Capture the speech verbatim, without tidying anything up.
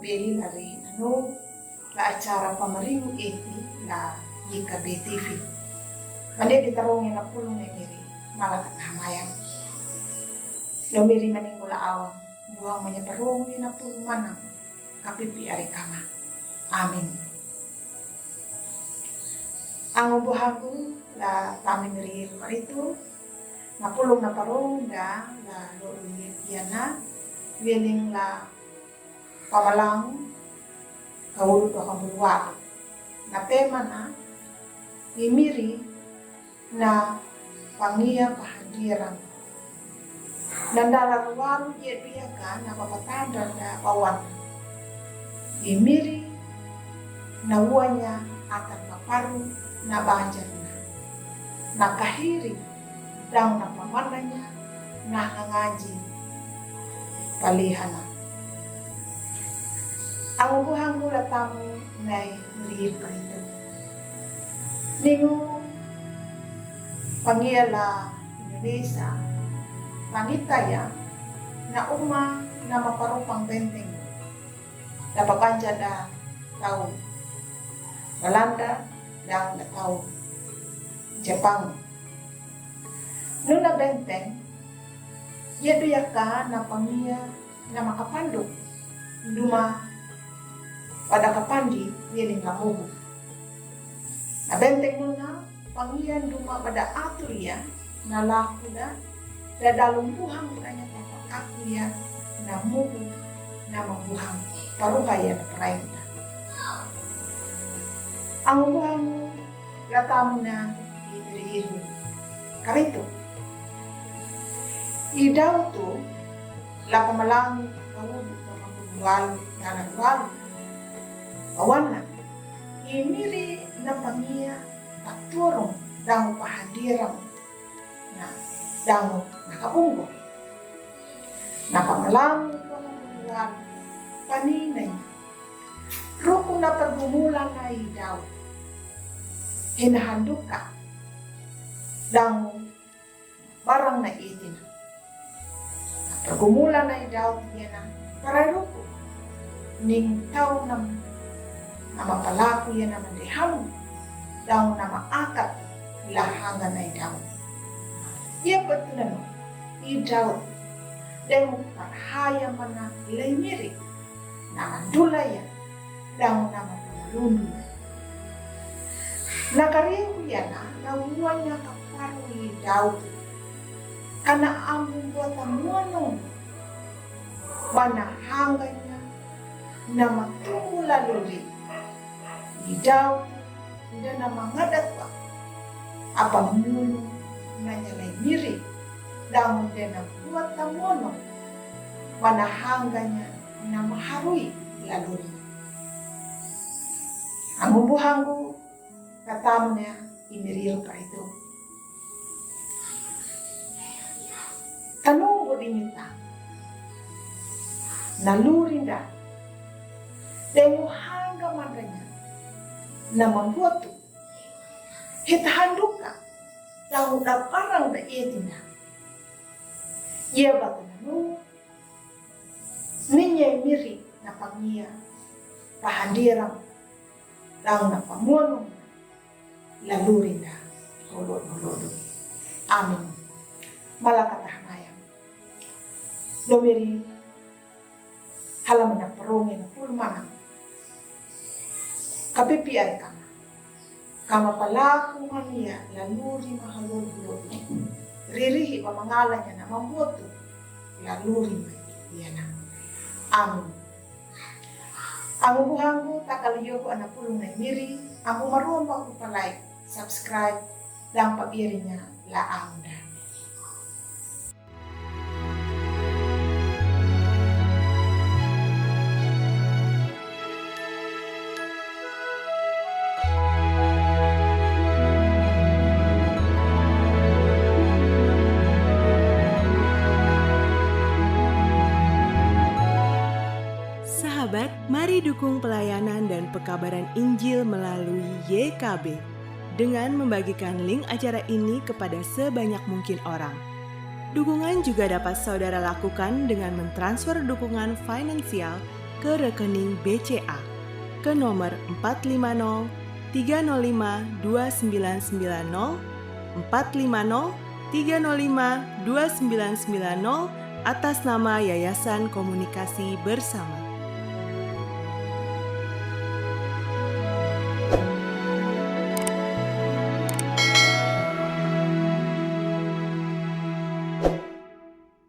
Peli lari nanu la acara pamaringu iti la Yika B T V. Mane di tarong na pulung na miri malaka tamayang. Lo miri maningula awang buang manya parong na pulung manang kapipi ari kama. Amin. Angu buhangu la tamin rir paritu, na pulung na parong da la lo rir yana, wieling la pamalang kaulu doka buluar. Na pemana, imiri na pangia pahandiran. Na dala ruaru ye biaka na papatandra da bawan. Imiri na uanya atan paparu na banjarna. Na kahiri dang na pamananya na hanganji palihana. Angu buhangu la tamu nai rir paritu. Ningu pangia la Indonesia, pangita ya na uma na maparupang benteng. Da papanja da tau Belanda dang da tau Jepang. Nuna benteng, ye biaka na pangia na makapandu duma pada kapandi ye lingga mugu. Na benteng nuna pangia duma pada aturia na laku da da dalung buhang nanya papa aku ya na mugu na mabuhang paruha ya na perainda. Angu buhangu la tamu na imiri rir. Karitu. I Daud tu la pamalang kaulu doka buluar dala ruaru. Bawanna imiri na pangia paturung dang pahandiran na dang na kabungo. Na pamalang doka buluar paninanya. Ruku na pergumulan na i Daud. Hina handuka dang barang na itina. Na pergumulan na i Daud yana para ruku. Ning tau nam nama palaku yana mande hamu. Dang nama akat la hanga na i Daud. Ia betulan i Daud deng parhaya mana lei miri. Nama dulaya dang nama pamalundu. Na kariku yana na uanya kaparu i Daud. Kana ambu buat tamuanung. Mana hanganya nama tunggu laluri. I Daud dana mangadat wa apa mulu nanya lei miri dang dana buat tamuanung. Mana hanganya nama harui laluri. Angu buhangu katamna imiri paritu. Tanung bodi nyuta na lurinda dengu hanga mandanya na mambuatu. Hita handuka tau da parang da etinda. Ia batu nanu ninye miri na pangia pahandiran dang na pamuanung lalurinda holo holo. Amin. Malaka tahanaya. Lo miri halaman na perungi na pulmana. Kapipi ari kama. Kama palaku mania laluri mahalulu. Ririhi pamangalanya na mambuatu laluri mai yana. Amin. Angu buhangu takal yoku ana pulung na miri. Angu marumba ku palai subscribe dang pabirinya la anda. Sahabat, mari dukung pelayanan dan pekabaran Injil melalui Y K B dengan membagikan link acara ini kepada sebanyak mungkin orang. Dukungan juga dapat saudara lakukan dengan mentransfer dukungan finansial ke rekening B C A ke nomor empat lima nol tiga nol lima dua sembilan sembilan nol, empat lima nol tiga nol lima dua sembilan sembilan nol, atas nama Yayasan Komunikasi Bersama.